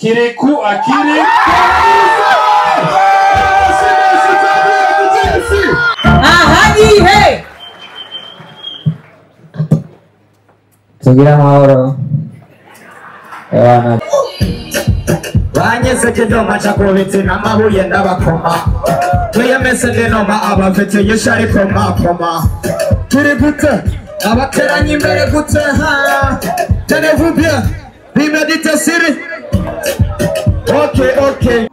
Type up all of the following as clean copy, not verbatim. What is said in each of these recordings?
Kirikou Akili. Ahagi Tugira amahoro. Ewana. Banyeseke ndoma chakubitse n'amabuye ndabakoma. Tuyemese noma abafite yeshari koma koma. Turi gute abateranye imbere gute ha. Tenez-vous bien. Bimedite siri. Okay, okay.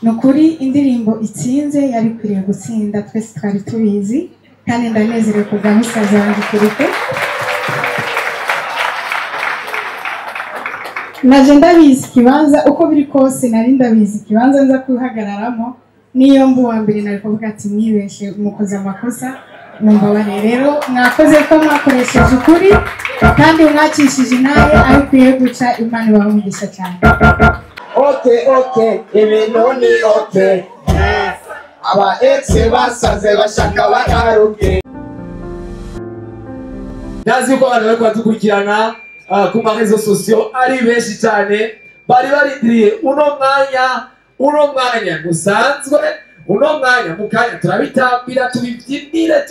Nukuri indirimbo itsinze yari kwiriye gutsinda twese twari tubizi kandi ndanezerewe kubwa musaza wanjye Kirikou. Naje ndabizi ikibanza uko biri kose nari ndabizi ikibanza nza kuhagararamo niyo mbu wa mbere nari kuvuga ati mwibeshe mukoze amakosa mumbabarire. Rero mwakoze ko mwakoresheje ukuri kandi mwakishije naye arikwiye guca. Imana ibahe cyane. Okay, okay, ibintu ni okay. Aba ex basaze bashaka bakaruke. Ndazi ko abantu bariko batukurikirana ku ma réseaux sociaux ari benshi cyane bari barindiriye uno mwanya musanzwe, uno mwanya mukanya turabitambira tubibyinire.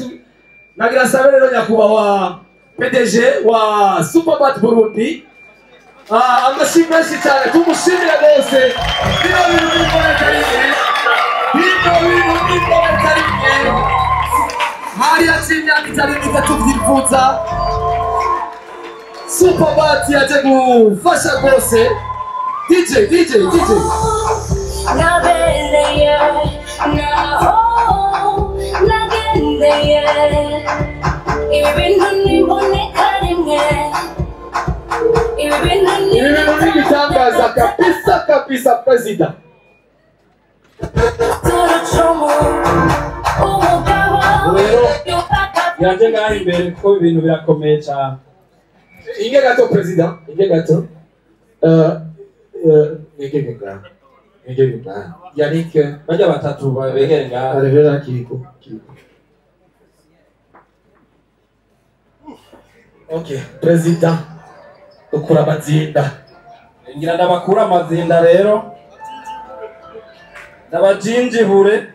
Nagira sabe rero nyakubahwa PDG wa Superbat Burundi, amashyi menshi cyane tumushimire rwose. Bino bintu n'imboneka rimwe, bino bintu n'imboneka rimwe, hari haciye imyaka itari mike tubyifuza. Superbat yaje gufasha rwose. DJ DJ DJ nabereye naho nagendeye ibintu n'imboneka rimwe. Ibintu n'ibitangaza kabisa kabisa president. Rero yaje ngaho imbere kuko ibintu birakomeye cyane. Inge gato president, inge gato. Inge gato. Inge gato. Yannick bajya batatu babegere ngaho. Arevera Kirikou. Okay, president. Ukura amazinda. Ngira ndabakura amazinda rero. Ndabajinjihure.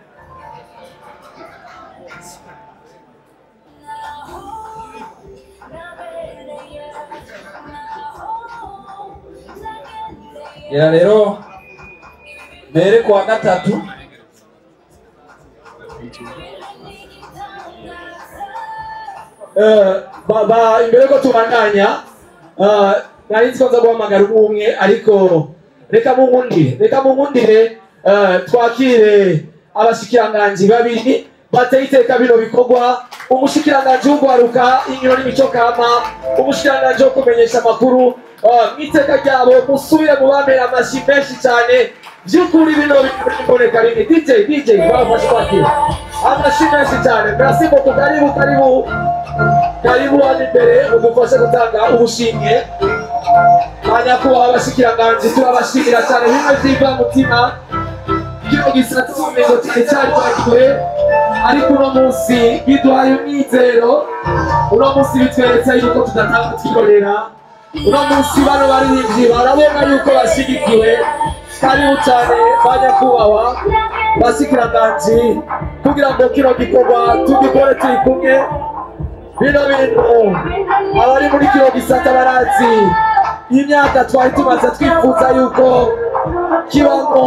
Ngira rero mbere kuwa gatatu baba imbere ko tubandanya nari nzi ko nza guhamagara umwe ariko reka munkundire twakire abashikiranganji babiri bateye iteka bino bikorwa. Umushikiranganji w'ugwaruka inkino n'imico kama, umushikiranganji wo kumenyesha amakuru. Mw'iteka ryabo musubire mubamera amashyi menshi cyane. By'ukuri bino biboneka rimwe. DJ DJ bafashe kwakira amashyi menshi cyane. Merci beaucoup. Karibu karibu karibu hano imbere mudufashe gutanga ubushimwe. Banyakubahwa abashikiranganji turabashimira cyane bimwe by'imvamutima. Kino gisata cy'ubumenyi cyari cyagiwe ariko uno munsi biduhaye umwizero, uno munsi bitweretse yuko tudatanga twikorera. Uno munsi bano baririmbyi barabona yuko bashyigikiwe. Karibu cyane banyakubahwa bashikiranganji kugira ngo kino gikorwa tugikore turi kumwe. Bino bintu abari muri kino gisata barazi imyaka twari tumaze twifuza yuko kibamo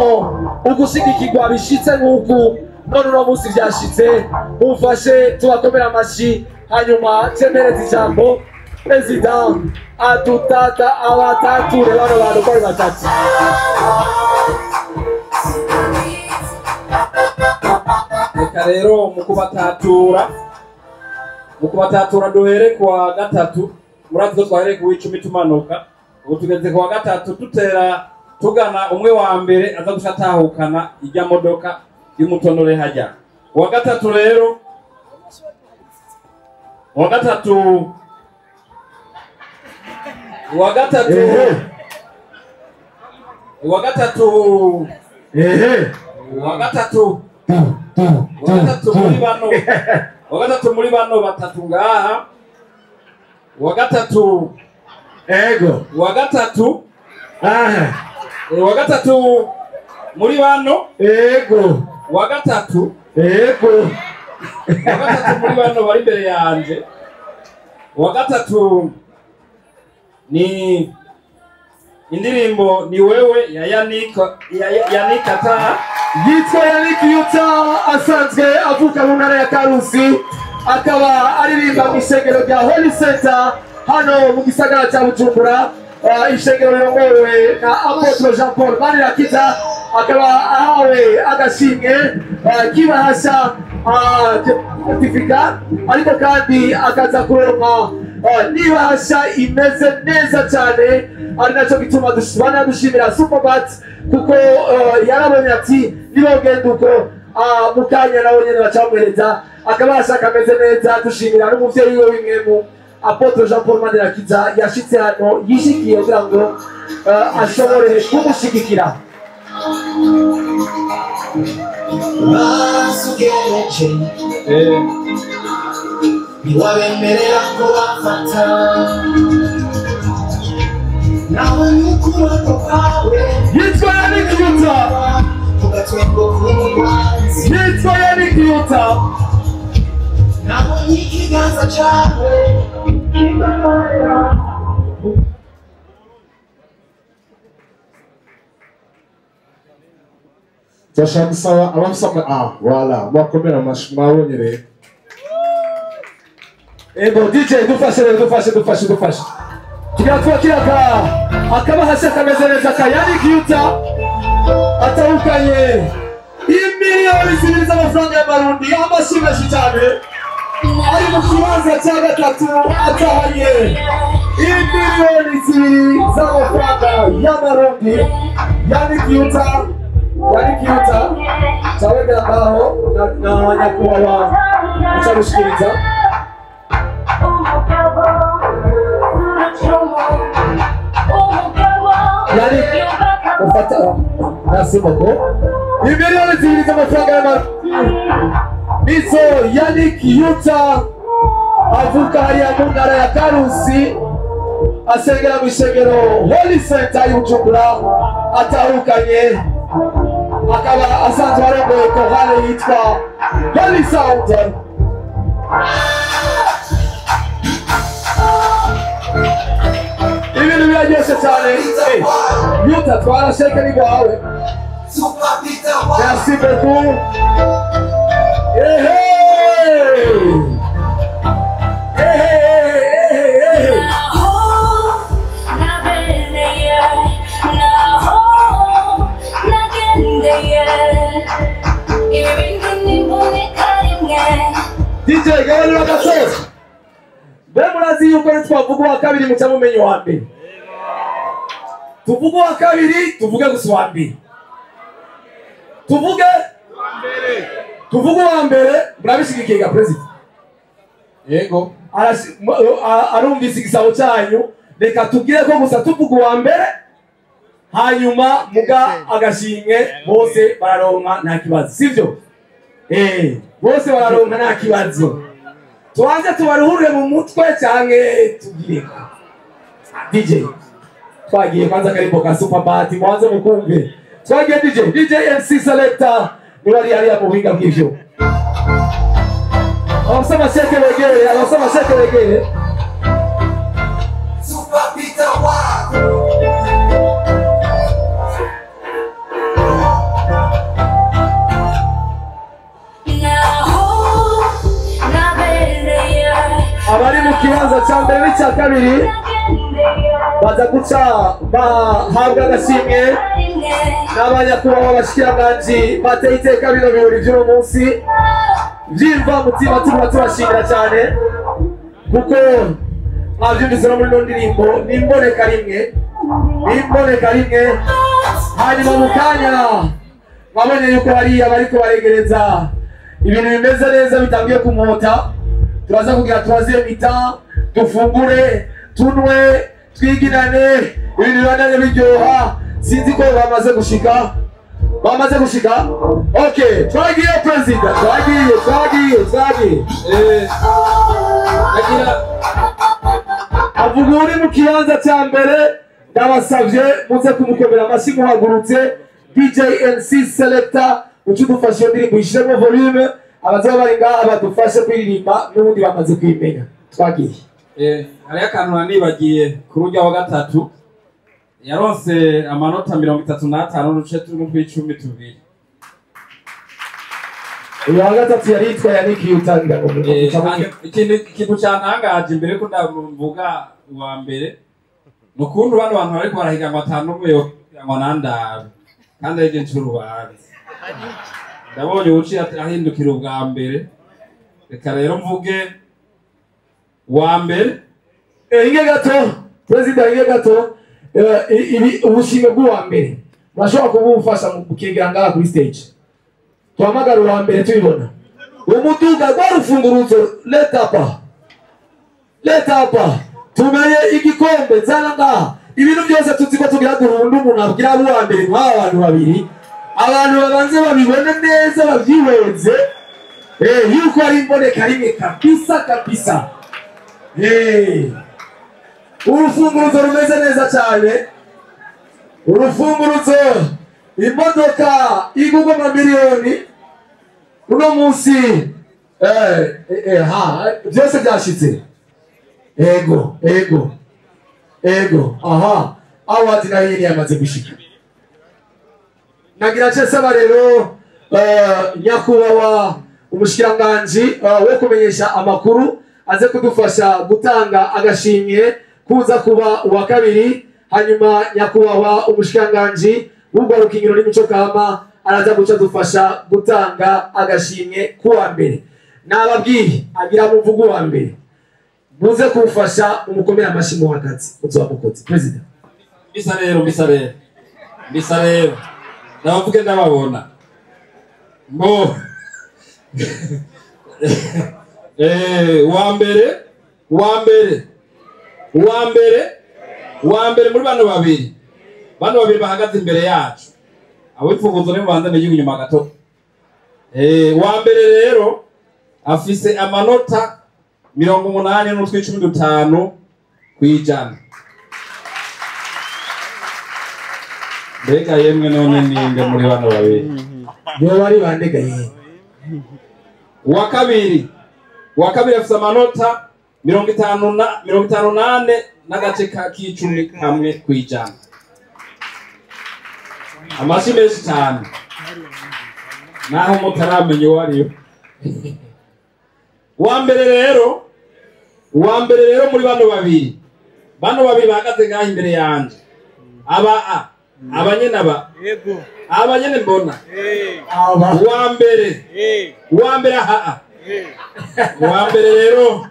ugushigikirwa bishitse nk'uku, none uno munsi byashitse. Mumfashe tubakomere amashyi hanyuma cemereze ijambo president adutata abatature bano bantu uko ari batatu. Reka rero mu kubatatura duhere kuwa gatatu. Murazi ko twahereye ku w'icumi tumanuka, ubu tugeze kuwa gatatu tutera tugana umwe wa mbere aza guca atahukana ijya modoka y'umutonore hajya. Uwa gatatu rero, uwa gatatu muri bano, uwa gatatu muri bano batatu ngaha. Uwa gatatu Ego. Uwa gatatu. Aha. Wa gatatu muri bano. Ego. Wa gatatu. Ego. Wa gatatu muri bano bari imbere yanje. Wa gatatu ni indirimbo ni wewe ya Yannick Yannick Ata. Yitwa Yannick Yuta, asanzwe avuka mu ntara ya Karusi, akaba aririmba mu ishengero rya Holy Center hano mu gisagara cya Bujumbura. Ishengero rirongowe na Apotre Jean Paul Manirakiza, akaba ahawe agashimwe k'ibahasha certificat, ariko kandi akaza kuronka n'ibahasha imeze neza cyane, ari nacyo gituma dushimira Superbat kuko yarabonye ati nibogenda uko mu kanya nawe nyene bacamuhereza akabasha kameze neza. Dushimira n'umuvyeyi we w'imwemu Apotre Jean Paul Manirakiza yashitse hano yishikiye kugira ngo ashobore kumushigikira. Basugereje ntiwabemerera ko bafata nawe n'ukuboko kwawe. Yitwa Yannick Yuta. Ugatwengo k'umugwanzi. Yitwa Yannick Yuta. Nabonye ikiganza cyawe. Turashaka gusaba abafise voilà mwakomera amashi mwabonye rero. Ego DJ dufashe rero, dufashe dufashe dufashe. Tugira twakira akabahasha kameze neza ka Yannick Yuta atahukanye imiliyoni 2 z'amafaranga y'amarundi, amashyi menshi cyane. Ari mu kibanza cya gatatu atahanye imiliyoni 2 z'amafaranga y'amarundi. Yannick Yuta, Yannick Yuta cyabegera ngaho na nyakubahwa acarushikiriza. Yannick ufata merci beaucoup. Imiliyoni 2 z'amafaranga y'amarundi nizo Yannick Yuta avuka hariya mu ntara ya Karusi, asengera mu ishengero Holy Center y'Bujumbura, atahukanye akaba asanzwe arongoye korale yitwa Holy Sound. Ibintu biraryoshe cyane. Yuta twarasheke ni gwawe. Merci beaucoup. Ehe! Ehe, ehe, ehe. DJ gabanura agasozi. Mbe murazi yuko nitwavuga uwa kabiri muca mumenya uwa mbere. Tuvuge uwa kabiri, tuvuge gusa uwa mbere. Tuvuge tuvuge uwa mbere, murabishigikiye ga president. Yego. Arumvise igisabo cyanyu, reka tubwire ko gusa tuvuga uwa mbere, hanyuma muga agashimwe bose bararonka nta kibazo, sivyo? Bose bararonka nta kibazo. Tubanze tubaruhure mu mutwe canke tugire DJ. Twagiye kwanza karibu ka Superbat, mwanze mukumve. Twagiye DJ, DJ MC Selector ni wari hariya mu buhinga bw'ivyo. Abasaba sheke begere, abasaba sheke begere. Abari mu kibanza cya mbere n'icya kabiri baza guca bahabwa agashimwe n'abanyakubahwa abashikiranganji bateye iteka bino birori by'uno munsi. Vyimva mutima tuba tubashimira cyane kuko mwavyumvise no muri ino ndirimbo ni imboneka rimwe, ni imboneka rimwe. Hanyuma mu kanya mwabonye yuko hariya bariko baregereza ibintu bimeze neza bitangiye kumota. Turaza kugira troisième mi-temps, dufungure, tunwe, twiginane, ibintu bibandanye biryoha. Sinzi ko bamaze gushika, bamaze gushika. Okay, twagiye president, twagiye, twagiye, twagiye. Avuga uri mu kibanza cya mbere Ndabasavye muze kumukomera amashyi muhagurutse. DJ NC Selector ucudufashe ndirimbo ishiremo volume, abazoba bari ngaha badufashe kuririmba n'ubundi bamaze kwimenya. Twagiye. Hariho akantu nanibagiye kuri urya wa gatatu yaronse amanota 35.12. Uyu wa gatatu yari yitwa Yannick Yutangira ngo ikintu cyantangaje imbere ko ndavuga uwa mbere ni ukuntu bano bantu bariko barahiganwa atanu umwe yohiganwa nandabe kandi arije ncurubanza. Ndabonye uwuciye ahindukira ubwa mbere, reka rero mvuge uwa mbere. Inge gato perezida, inge gato. Ubushimwe bw'uwa mbere murashobora kubufasha mu gukengera ngaha kuri stage. Tuhamagara uwa mbere tubibona. Umuduga rwa rufunguruzo leta pa tumenye igikombe zana ngaha. Ibintu byose tuzi ko tugira duhunda umuntu abwira uwa mbere nk'aba bantu babiri, abantu babanze babibone neza babyihweze yuko ari imboneka rimwe kabisa kabisa. Urufunguruzo rumeze neza cyane, urufunguruzo imodoka igurwa amamiliyoni uno munsi. Byose byashitse. Ego ego ego, aha award nayo nyene yamaze gushika. Nagira nce saba rero nyakubahwa umushikiranganji wo kumenyesha amakuru aze kudufasha gutanga agashimwe kuza kuba uwa kabiri, hanyuma nyakubahwa umushikiranganji w'urwarukinkino n'imico kama araza guca dufasha gutanga agashimwe kuwa mbere. Nababwiye agira muvugo wa mbere, muze kumufasha umukomere amashyi muhagaze uzoba mukoze. President Bisa rero ndabavuge ndababona mbo uwa mbere muri bano babiri bahagaze imbere yacu, abo imfunguzo nimubanze n'igihugu inyuma gato. Uwa mbere rero afise amanota 80.15 kwijana. Mbega yemwe none ninde muri bano babiri? Nibo bari bandega yemwe. Uwa kabiri afise amanota 58 n'agace k'icumi kamwe kwijana. Amashyi menshi cyane naho mutaramenya uwo ariwe. Uwa mbere rero muri bano babiri bahagaze ngaho imbere yanje, aba abanyene aba abanyene mbona uwa mbere aha uwa mbere rero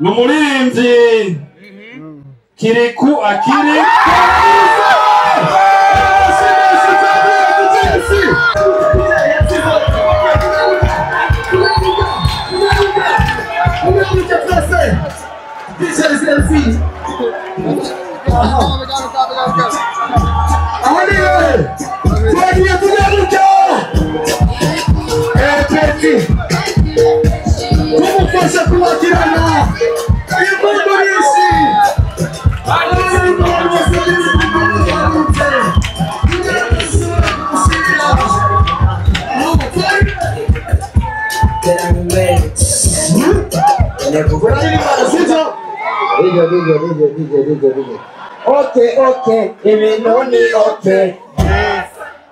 ni umuririmbyi Kirikou Akili. Tumufasha kubakirana impundu nyinshi. Okay, ibintu ni okay.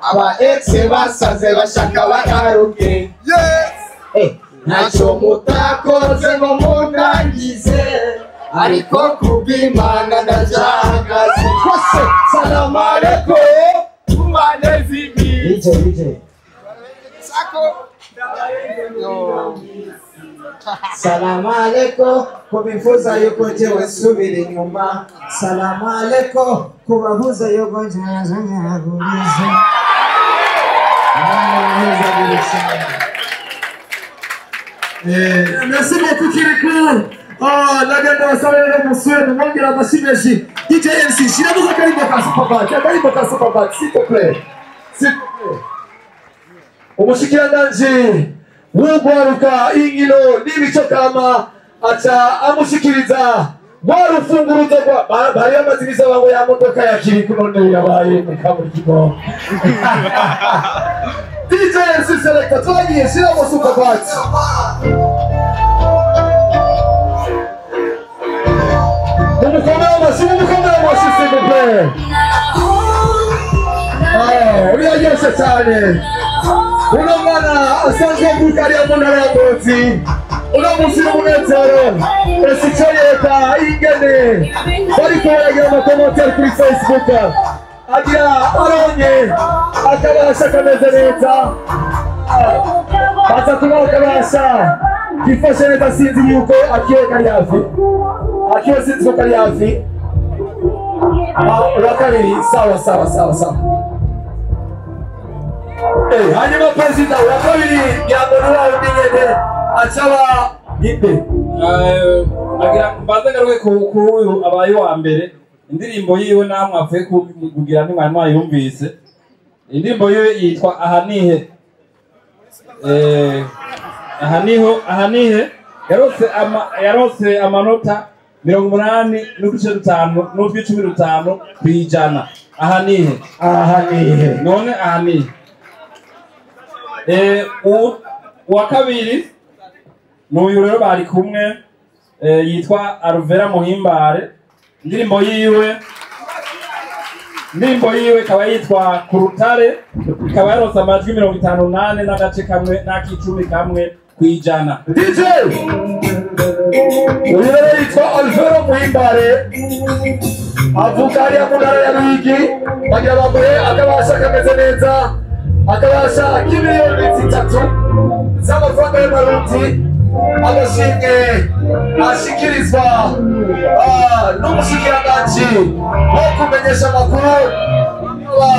Aba ex basaze bashaka bagaruke. Ntacyo mutakoze ngo munangize, ariko kubw'Imana ndacahagaze. Twese salamu alaikum tumanezimi. Salamu alaikum kubifuza yuko jewe subira inyuma. Salamu alaikum kubabuza yuko njaza. Merci beaucoup Kirikou. Nagenda basaba rero musubire mumwongere amashyi menshi. DJ MC shirabuza akarimbo ka Superbat, akarimbo ka Superbat s'il te plaît. S'il te plaît. Umushikiranganji w'urwaruka inkino n'imico kama aca amushikiriza Rwa rufunguruzo rwa bari bamaze iminsi ngo ya modoka ya Kiriku none yabaye mu kaburimbo. DJ MC Selector, twagiye, shiramo Superbat. Mumukomere amashyi, mumukomere amashyi, s'il vous plaît. Ah, biraryoshe cyane. Uno mwana asanzwe avuka ariyo mu ntara ya Ngozi, uno munsi n'umunezero. Ese icyo leta ingene bariko baragira ama commentaires kuri Facebook, agira aronye akabasha kameze neza, baza kubaha akabasha kifashe neza. Sinzi yuko akiwe kari hafi, akiwe sinzi ko kari hafi. Ah, uwa kabiri, sawa sawa sawa sawa. Eh, hanyuma perezida wa kabiri ngira ngo ni wa wundi nyene acaba inde. Nagira mbanze ngaruke kuri uyu abaye uwa mbere. Indirimbo yiwe namwe avuye kugira ntimwari mwayumvise. Indirimbo yiwe yitwa Aha Nihe. Aha niho, aha nihe. Yarose amanota 85.5 n'utw'icumi 5%. Aha nihe. Aha nihe. None aha nihe. Uwa kabiri n'uyu rero bari kumwe, yitwa Alvera Muhimbare. Indirimbo yiwe ikaba yitwa Kurutare, ikaba yaronse amajwi 58 n'agace kamwe n'ak'icumi kamwe kw'ijana. DJ, uyu rero yitwa Alvero Muhimbare, avuka hariya mu ntara ya Ruyigi. Bagira bamuhe akabasha kameze neza, akabasha k'3 miliyoni z'amafaranga y'amarundi, agashimwe ashikirizwa n'umushikiranganji wo kumenyesha amakuru, akaba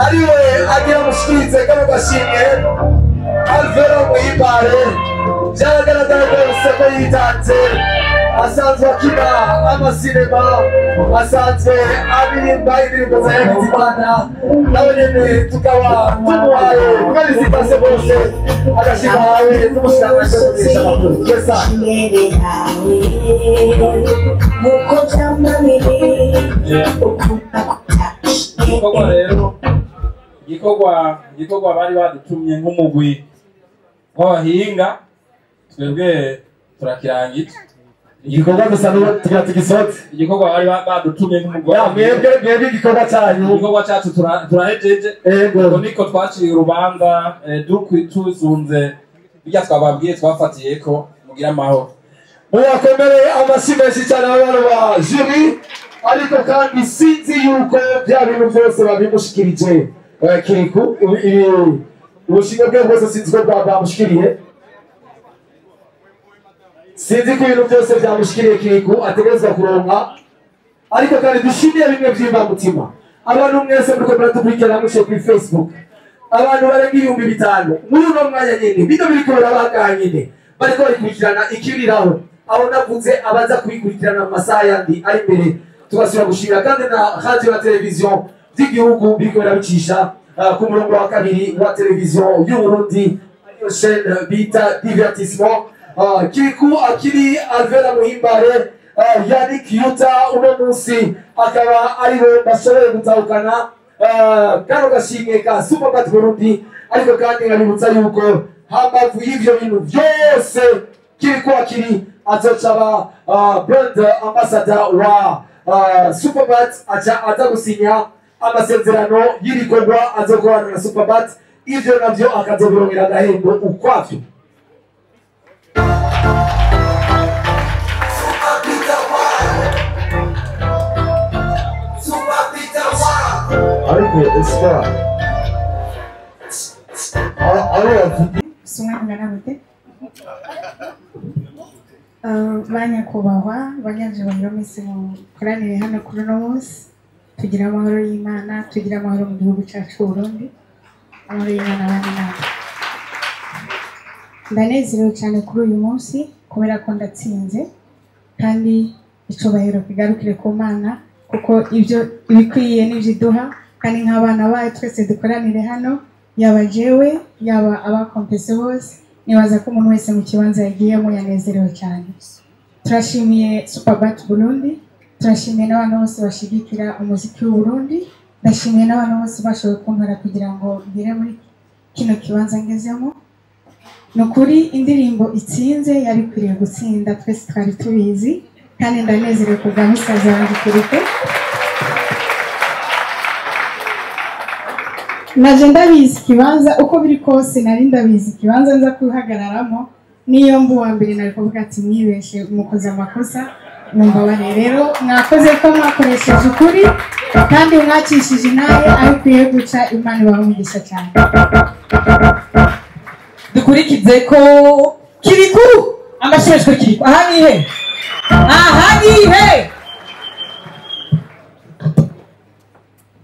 ariwe agira amushikirize kano gashimwe. Alvero Muhimbare byaragaragaye rwose ko yitanze, asanzwe akina amasinema, asanzwe aririmba indirimbo za Imana, nawe nyene tukaba tumuhaye félicitations bose, agashimwe ahawe n'umushikiranganji wo kumenyesha amakuru. Yesa. Nkuko byamamire ukunda. Igikorwa rero, igikorwa bari badutumye nk'umugwi w'abahinga, twebwe turakirangije. Igikorwa dusa n'ubu tugira tugisoze. Igikorwa bari badutumye nk'umugwi Ya, w'abahinga. Mwebwe igikorwa cyanyu. Igikorwa cyacu turahejeje. Ego. Ubwo niko twaciye urubanza, tuzunze bijya twababwiye twafatiye ko mugira amahoro. Mubakomere amashyi menshi cyane abantu ba jury. Ariko kandi sinzi yuko bya bintu byose babimushikirije. Kiriku ubushimwe bwe bwose sinzi ko bwamushikiriye, sinzi ko ibintu byose byamushikiriye Kiriku ategerezwa kuronka. Ariko kandi dushimiye bimwe by'imbamutima abantu mwese muriko muratukurikirana muciye kuri Facebook, abantu barenga 5000 muri uno mwanya nyene. Bino biriko birabaga nyene bariko babikurikirana ikibiriraho, aho navuze abaza kubikurikirana mu masaha yandi ari imbere. Tugasubira gushimira kandi na radio na televiziyo by'igihugu biriko birabicisha ku murongo wa kabiri wa televiziyo y'u Burundi, ariyo chaîne bita divertissement. Kiriku Akili, Alvera Muhimbare, Yannick Yuta, uno munsi akaba aribo bashoboye gutahukana kano gashimwe ka Superbat Burundi. Ariko kandi nkabibutsa yuko hambavu y'ivyo bintu vyose, Kiriku Akili azoca aba brand ambassador wa Superbat, aca aza gusinya amasezerano y'ibikorwa azokorana na Superbat, ivyo navyo akazobirongera agahembo ukwavyo. Ariko esika aho bavuga. Sumwe ungana gute? Ba nyakubahwa banyabyubahiro mwese mukoranire hano kuri uno munsi, tugira amahoro y'Imana, tugira amahoro mu gihugu cyacu Burundi, amahoro y'Imana abane natwe. Ndanezerewe cyane kuri uyu munsi kubera ko ndatsinze, kandi icubahiro kigarukire ku Mana, kuko ibyo ibikwiye n'ibyo iduha. Kandi nk'abana bayo twese dukoranire hano, yaba jewe, yaba abakompese bose, nibaza ko umuntu wese mu kibanza yagiyemo yanezerewe cyane. Turashimiye Superbat Burundi, turashimiye n'abantu bose bashigikira umuziki w'u Burundi, ndashimiye n'abantu bose bashoboye kumpara kugira ngo ngere muri kino kibanza ngezemo. Ni ukuri indirimbo itsinze yari ikwiriye gutsinda, twese twari tubizi, kandi ndanezerewe kubwa musaza wanjye Kirikou. Naje ndabizi ikibanza uko biri kose, nari ndabizi ikibanza nza kuhagararamo, niyo mbu wa mbere nari kuvuga ati mwibeshe mukoze amakosa, mumbabarire. Rero mwakoze ko mwakoresheje ukuri kandi mwakishije naye aho ikwiye guca. Imana ibahe cyane. Dukurikize ko Kirikou, amashimwe Kirikou. Aha nihe, aha nihe.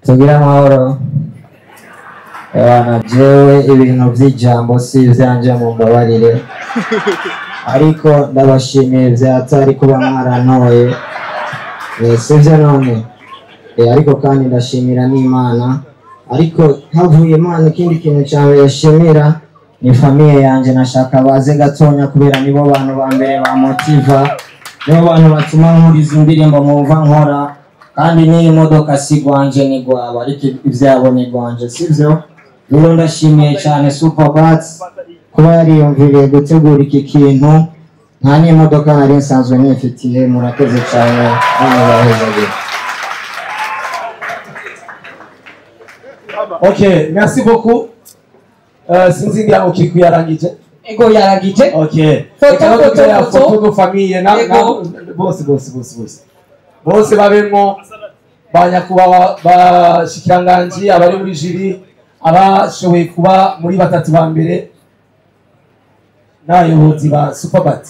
Tugire amahoro. Ewana, jewe ibintu by'ijambo si ivyanje, mumbabarire, ariko ndabashimiye vyatari kuba mwarantoye, sivyo none? Ariko kandi ndashimira n'Imana, ariko havuye Imana ikindi kintu cyawe yashimira ni famille yanje. Nashaka baze gatonya kubera nibo bantu ba mbere bamotiva, nibo bantu batuma nkuriza indirimbo mwumva nkora, kandi n'iyi modoka si gwanje ni gwabo, ariko ivyabo ni gwanje, sivyo? Rero ndashimiye cyane Superbat kuba yariyumviriye gutegura iki kintu, nta n'imodoka nari nsanzwe nifitiye. Murakoze cyane, hano bahezagiye. Ok, merci beaucoup. Sinzi ngira ngo Kirikou yarangije. Ego, yarangije. Ok. Foto, Reka foto, tugire foto. Foto de famille na Ego. Bose bose bose bose. Bose babemwo, ba nyakubahwa bashikiranganji, abari muri jury, abashoboye kuba muri batatu ba mbere, n'abayobozi ba Superbat.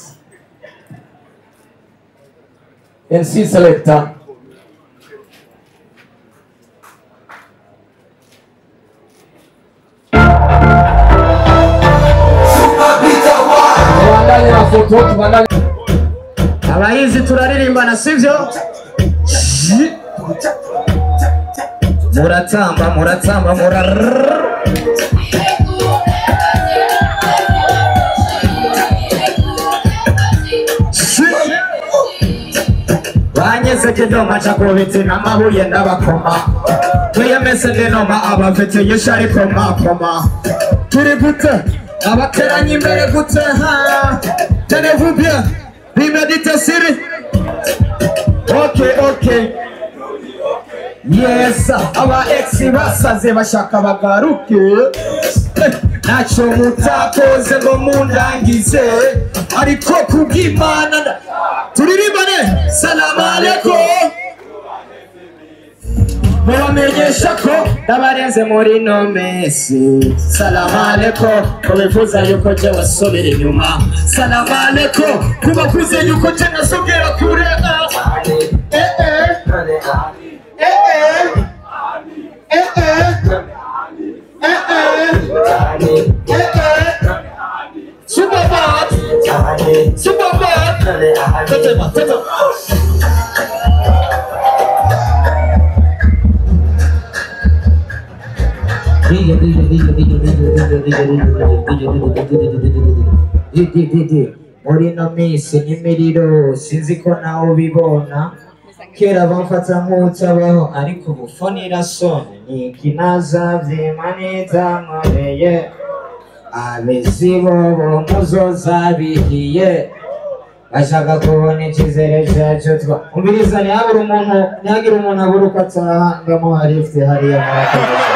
MC Selector. Tubandanye na foto, tubandanye. Abayizi turaririmbana, sivyo? Muratamba, muratamba, murarrrr. Banyeze kidoma cakubitse n'amabuye ndabakoma, twiyemese ndinoma abafite yishari koma koma, turi gute abateranye imbere gute ha, tenez-vous bien, bimedite siri, okay okay, yes. Aba ex basaze bashaka bagaruke, ntacyo mutakoze ngo mundangize, ariko kubw'Imana turirimbane salamu alaikum, mubamenyesha ko ndabarenze muri no mesi. Salamu alaikum kubifuza yuko je wasubira inyuma, salamu alaikum kubakuze yuko je nasubira kure. Eh eh eh eh eh eh eh eh eh. Superbat, Superbat, tetema tetema. Muri ino minsi n'imiriro sinzi ko nawe ubibona, kera bamfata nk'utabaho, ariko ubu fone irasona, ni ikinaza vyimanita nkoreye abezi bobo muzoza bihiye, bashaka kubona icyizere cyacu twa umviriza. Ntihagire umuntu, ntihagire umuntu abura uko ataha, ndamuha lift hariya. Murakoze.